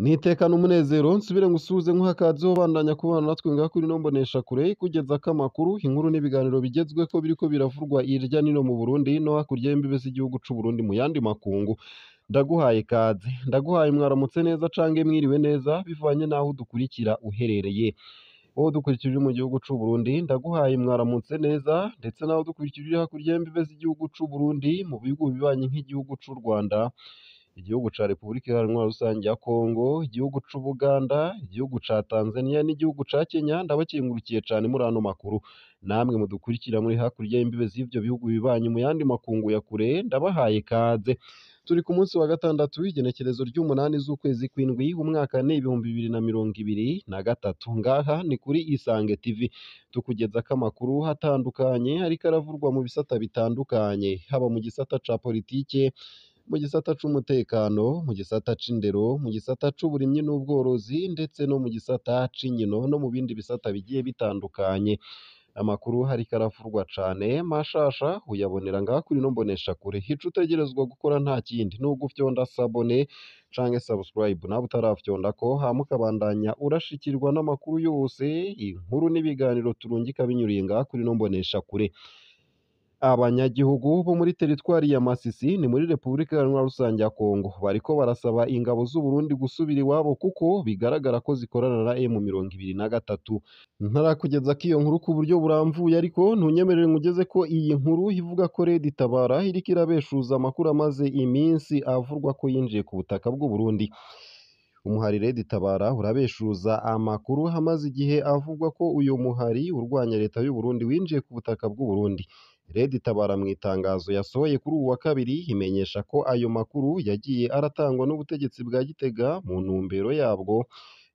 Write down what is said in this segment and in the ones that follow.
Nitekane umunezero nsubire ngusuhuze nkuhe akaze ubandanya kubana natwe ngaha kuri ino mboneshakure ikugezako amakuru, inkuru n'ibiganiro bigezweko biriko biravurwa hirya n'ino mu Burundi no hakurya y'imbibe z'igihugu c'Uburundi mu yandi makungu. Ndaguhaye ikaze, ndaguhaye mwaramutse neza cange mwiriwe neza bivanye n'aho udukurikira uherereye. Wowe udukurikira uri mu gihugu c'Uburundi ndaguhaye mwaramutse neza, ndetse nawe udukurikira uri hakurya y'imbibe z'igihugu c'Uburundi mu bihugu bibanyi nk'igihugu c'u Rwanda, igihugu ca Repubulika Iharanira Rusangi ya Kongo, igihugu c'Ubuganda, igihugu ca Tanzania n'igihugu ca Kenya, ndabakengurukiye cane muri ano makuru. Namwe mudukurikira muri hakurya y'imbibe z'ivyo bihugu bibanyi mu yandi makungu ya kure, ndabahaye ikaze. Turi ku munsi wa gatandatu w'igenekerezo ry'umunani z'ukwezi kw'indwi umwaka ni 2023. Ngaha ni kuri Isange TV tukugezako amakuru atandukanye ariko aravurwa mu bisata bitandukanye, haba mu gisata ca politike, mu gisata c'umutekano, mu gisata c'indero, mu gisata c'uburimyi n'ubworozi, ndetse no mu gisata c'inkino no mu bindi bisata bigiye bitandukanye. Amakuru ariko aravurwa cane mashasha uyabonera ngaha kuri ino mboneshakure. Ico utegerezwa gukora nta kindi ni ugufyonda sabone canke subscribe nawe utarafyondako, hama ukabandanya urashikirwa n'amakuru yose, inkuru n'ibiganiro turungika binyuriye ngaha kuri ino mboneshakure. Abanyagihugu bo muri teritwari ya Masisi ni muri Repubulika Iharanira Rusangi ya Kongo bariko barasaba ingabo z'Uburundi gusubira iwabo kuko bigaragara ko zikorana na M23. Ntarakugezako iyo nkuru ku buryo buramvuye, ariko ntunyemerere nkugeze ko iyi nkuru ivuga ko Red Tabara iriko irabeshuza amakuru amaze iminsi avurwa ko yinjiye ku butaka bw'u Burundi. Umuhari Red Tabara urabeshuza amakuru amaze igihe avugwa ko uyu muhari urwanya leta y'u Burundi winjiye ku butaka bw'u Burundi. Red Tabara mu itangazo yasohoye kuri uwu wa kabiri imenyesha ko ayo makuru yagiye aratangwa n'ubutegetsi bwa Gitega mu ntumbero yabwo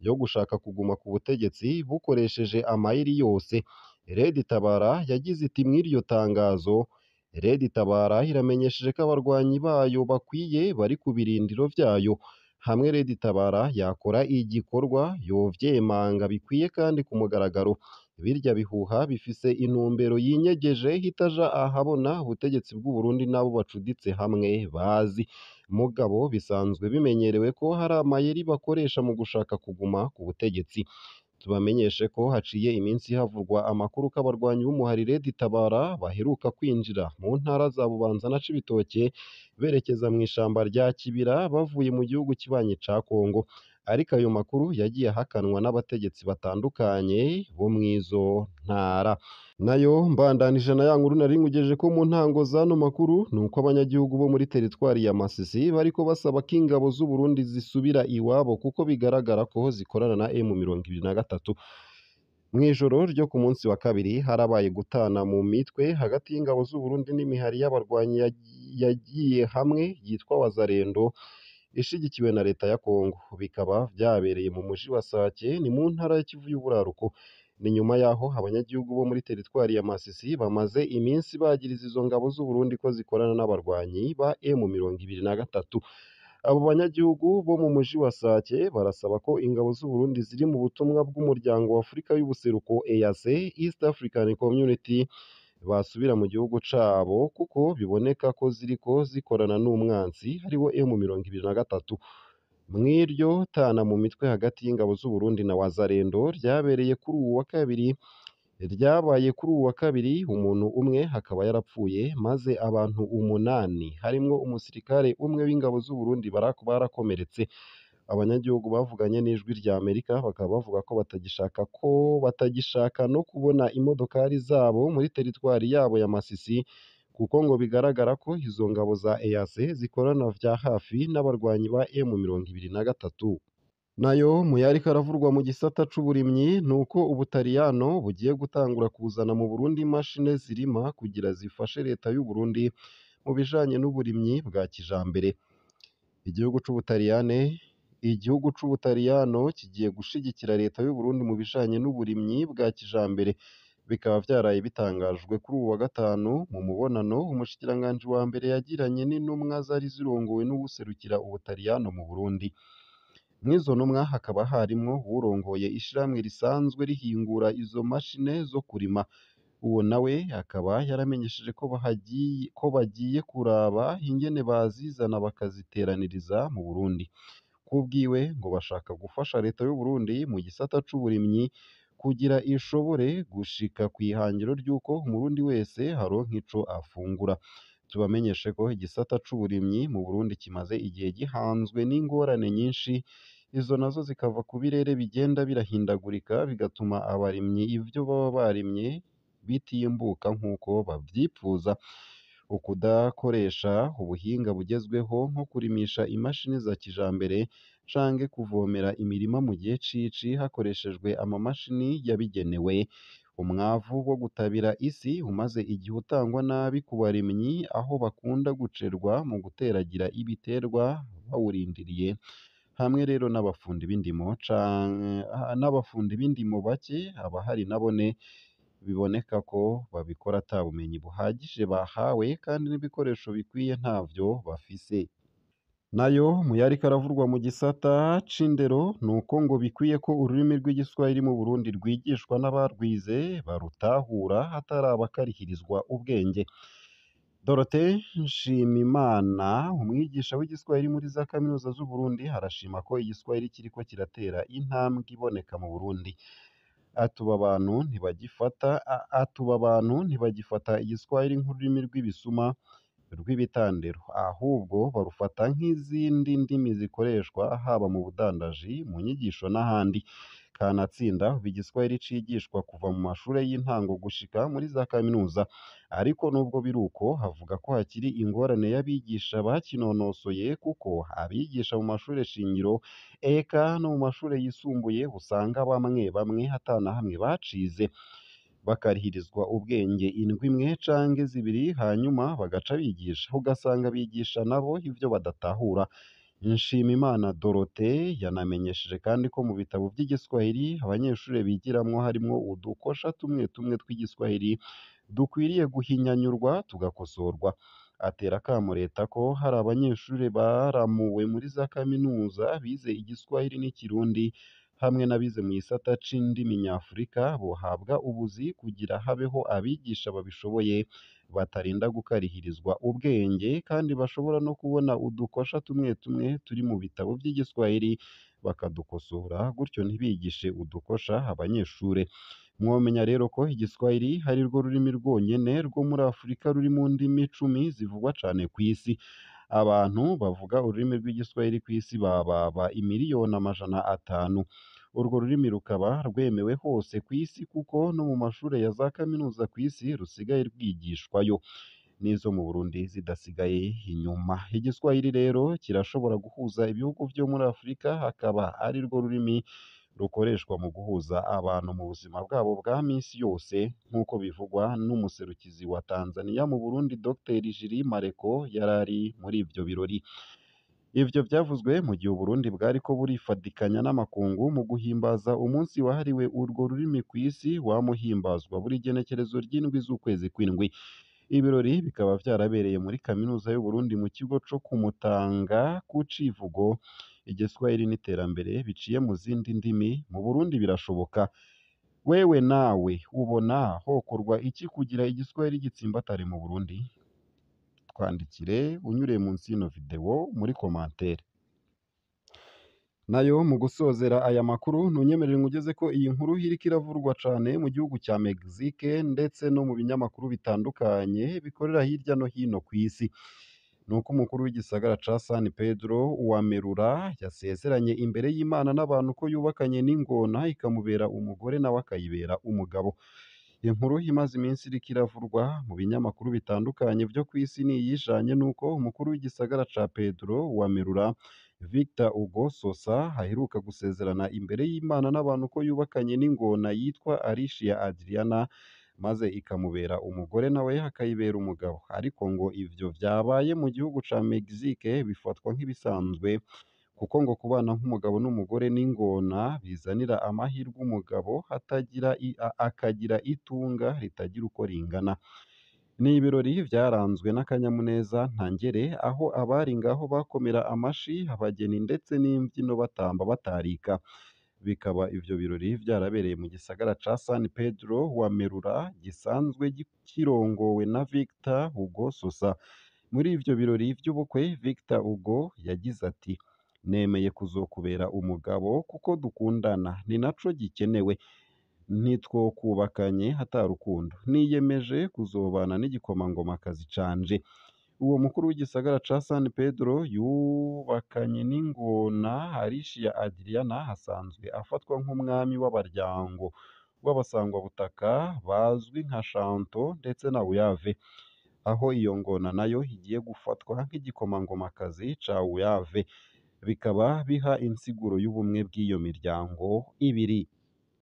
yo gushaka kuguma ku butegetsi bukoresheje amayeri yose. Red Tabara yagize iti mw'iryo tangazo, Red Tabara iramenyesheje ko abarwanyi bayo bakwiye bari ku birindiro vyayo. Hamwe Red Tabara yakora igikorwa yovyemanga bikwiye kandi ku mugaragaro. Birya bihuha bifise intumbero yinyegeje itaja ahabona ubutegetsi bw'u Burundi n'abo bacuditse hamwe bazi. Mugabo bisanzwe bimenyerewe ko hari amayeri bakoresha mu gushaka kuguma ku butegetsi. Tubamenyeshe ko haciye iminsi havurwa amakuru ko abarwanyi b'umuhari Red Tabara baheruka kwinjira mu ntara za Bubanza na Cibitoke berekeza mw'ishamba rya Kibira bavuye mu gihugu kibanyi ca Kongo. Ariko ayo makuru yagiye ahakanwa n'abategetsi batandukanye bo mw'izo ntara. Nayo mbandanije na ya nkuru nari nkugejeje ko mu ntango z'ano makuru, ni uko abanyagihugu bo muri teritwari ya Masisi bariko basaba ko ingabo z'u Burundi zisubira iwabo kuko bigaragara ko zikorana na M23. Mw'ijoro ryo ku munsi wa kabiri harabaye gutana mu mitwe hagati y'ingabo z'u Burundi n'imihari y'abarwanyi yagiye hamwe yitwa Wazalendo ishigikiwe na leta ya Kongo. Bikaba vyabereye mu muji wa Sake ni mu ntara ya Kivu y'Uburaruko. Ni nyuma yaho abanyagihugu bo muri teritwari ya Masisi bamaze iminsi bagiriza izo ngabo z'u Burundi ko zikorana n'abarwanyi ba M23. Abo banyagihugu bo mu muji wa Sake barasaba ko ingabo z'u Burundi ziri mu butumwa bw'umuryango wa Afurika y'Ubuseruko EAC, East African Community, basubira mu gihugu cabo kuko biboneka ko ziriko zikorana n'umwansi ariwo M23. Mw'iryo tana mu mitwe hagati y'ingabo z'u Burundi na Wazalendo ryabereye kuri uwu wa kabiri ryabaye kuri uwu wa kabiri, umuntu umwe akaba yarapfuye maze abantu umunani harimwo umusirikare umwe w'ingabo z'u Burundi barakomeretse. Abanyagihugu bavuganye n'Ijwi rya Amerika bakaba bavuga ko batagishaka no kubona imodokari zabo muri teritwari yabo ya Masisi kuko ngo bigaragara ko izo ngabo za EAC zikorana vya hafi n'abarwanyi ba M23. Nayo mu yariko aravurwa mu gisata c'uburimyi nuko Ubutaliyano bugiye gutangura kuzana mu Burundi imashini zirima kugira zifashe leta y'u Burundi mu bijanye n'uburimyi bwa kijambere. Igihugu c'Ubutaliyano kigiye gushigikira leta y'u Burundi mu bijanye n'uburimyi bwa kijambere. Bikaba vyaraye bitangajwe kuri uwu wa gatanu mu mubonano umushikiranganji wa mbere yagiranye n'intumwa zari zirongowe n'uwuserukira Ubutaliyano mu Burundi. Mw'izo ntumwa hakaba harimwo uwurongoye ishirahamwe risanzwe rihingura izo mashine zo kurima. Uwo nawe akaba yaramenyesheje ko bagiye kuraba ingene bazizana bakaziteraniriza mu Burundi. Kubwiwe ngo bashaka gufasha leta y'u Burundi mu gisata c'uburimyi kugira ishobore gushika kw'ihangiro ry'uko umurundi wese aronka ico afungura. Tubamenyeshe ko igisata c'uburimyi mu Burundi kimaze igihe gihanzwe n'ingorane nyinshi, izo nazo zikava ku birere bigenda birahindagurika bigatuma abarimyi ivyo baba barimye bitimbuka nk'uko bavyipfuza. Ukudakoresha ubuhinga bugezweho nko kurimisha imashini za kijambere canke kuvomera imirima mu gihe c'ici hakoreshejwe amamashini yabigenewe. Umwavu wo gutabira isi umaze igihe utangwa nabi ku barimyi aho bakunda gucerwa mu guteragira ibiterwa bawurindiriye, hamwe rero n'abafundi b'indimo canke n'abafundi b'indimo bake abahari nabone biboneka ko babikora ata bumenyi buhagije bahawe kandi n'ibikoresho bikwiye ntavyo bafise. Nayo mu yariko aravurwa mu gisata c'indero nuko ngo bikwiye ko ururimi rw'igiswahili mu Burundi rwigishwa n'abarwize barutahura hatari abakarihirizwa ubwenge. Dorothée Nshimimana umwigisha w'igiswahili muri za kaminuza z'u Burundi arashima ko igiswahili kiriko kiratera intambwe iboneka mu Burundi. Atuba abantu ntibagifata atuba abantu ntibagifata igiswahili nk'ururimi rw'ibisuma rw'ibitandero, ahubwo barufata nk'izindi ndimi zikoreshwa haba mu budandaji, mu nyigisho n'ahandi. Kanatsinda ubu igiswahili cigishwa kuva mu mashure y'intango gushika muri za kaminuza, ariko nubwo biri uko avuga ko hakiri ingorane y'abigisha bakinonosoye kuko abigisha mu mashure shingiro eka no mu mashure yisumbuye usanga bamwe bamwe ata na hamwe bacize, bakarihirizwa ubwenge indwi imwe canke zibiri hanyuma bagaca bigisha, ugasanga bigisha nabo ivyo badatahura. Nshimimana Dorothée yanamenyesheje kandi ko mu bitabo vy'igiswahili abanyeshure bigiramwo harimwo udukosha tumwe tumwe tw'igiswahili dukwiriye guhinyanyurwa tugakosorwa. Atera akamo leta ko hari abanyeshure baramuwe muri za kaminuza bize igiswahili n'ikirundi hamwe n'abize mu gisata c'indimi nyafurika bohabwa ubuzi kugira habeho abigisha babishoboye batarinda gukarihirizwa ubwenge kandi bashobora no kubona udukosha tumwe tumwe turi mu bitabo vy'igiswahili bakadukosora gutyo ntibigishe udukosha abanyeshure. Mwomenya rero ko igiswahili ari rwo rurimi rwonyene rwo muri Afurika ruri mu ndimi cumi zivugwa cane kw'isi. Abantu bavuga ururimi rw'igiswahili kw'isi bababa 500,000,000. Urwo rurimi rukaba rwemewe hose kw'isi kuko no mu mashure ya za kaminuza kw'isi rusigaye rwigishwayo, n'izo mu Burundi zidasigaye inyuma. Igiswahili rero kirashobora guhuza ibihugu vyo muri Afurika akaba ari rwo rurimi rukoreshwa mu guhuza abantu mu buzima bwabo bwa misi yose nk'uko bivugwa n'umuserukizi wa Tanzania mu Burundi Dr Jules Mareko yarari muri ivyo birori. Ivyo vyavuzwe mu gihe Uburundi bwariko burifadikanya n'amakungu mu guhimbaza umunsi wahariwe urwo rurimi kw'isi wamuhimbazwa buri genekerezo ry'indwi z'ukwezi kw'indwi. Ibirori bikaba vyarabereye muri kaminuza y'Uburundi mu kigo co ku Mutanga ku Civugo. Igiswahili n'iterambere biciye mu zindi ndimi mu Burundi birashoboka. Wewe nawe ubona hokorwa iki kugira igiswahili gitsimbatare mu Burundi? Twandikire unyuriye munsi y'ino video muri commentaire. Nayo mu gusozera aya makuru ntunyemerere ngugeze ko iyi nkuru iriko iravurwa cane mu gihugu ca Mexique ndetse no mu binyamakuru bitandukanye bikorera hirya no hino kw'isi. Nuko umukuru w'igisagara ca San Pedro Uwamerura yasezeranye imbere y'Imana n'abantu ko yubakanye n'ingona ikamubera umugore nawe akayibera umugabo. Inkuru imaze iminsi iriko iravurwa mu binyamakuru bitandukanye vyo kw'isi ni iyijanye n'uko umukuru w'igisagara ca Pedro Uwamerura Victor Hugo Sosa aheruka gusezerana imbere y'Imana n'abantu ko yubakanye n'ingona yitwa Alicia Adriana maze ikamubera umugore nawe akayibera umugabo. Ariko ngo ivyo vyabaye mu gihugu ca Mexique bifatwa nk'ibisanzwe kuko ngo kubana nk'umugabo n'umugore n'ingona bizanira amahirwe umugabo atagira akagira itunga ritagira uko ringana. Ni ibirori vyaranzwe n'akanyamuneza ntangere aho abari ngaho bakomera amashi abageni ndetse n'imbyino batamba batarika. Bikaba ivyo birori vyarabereye mu gisagara ca San Pedro Uwamerura gisanzwe kirongowe na Victor Hugo Sosa. Muri ivyo birori vy'ubukwe Victor Hugo yagize ati: Nemeye kuzokubera umugabo kuko dukundana, ni naco gikenewe. Ntitwokubakanye ata rukundo. Niyemeje kuzobana n'igikomangomakazi canje. Uwo mukuru w'igisagara ca San Pedro yubakanye n'ingona Alicia Adriana asanzwe afatwa nk'umwami w'abaryango w'abasangwabutaka bazwi nka Shanto ndetse na Uyave, aho iyo ngona nayo igiye gufatwa nk'igikomangomakazi ca Uyave, bikaba biha insiguro y'ubumwe bw'iyo miryango ibiri.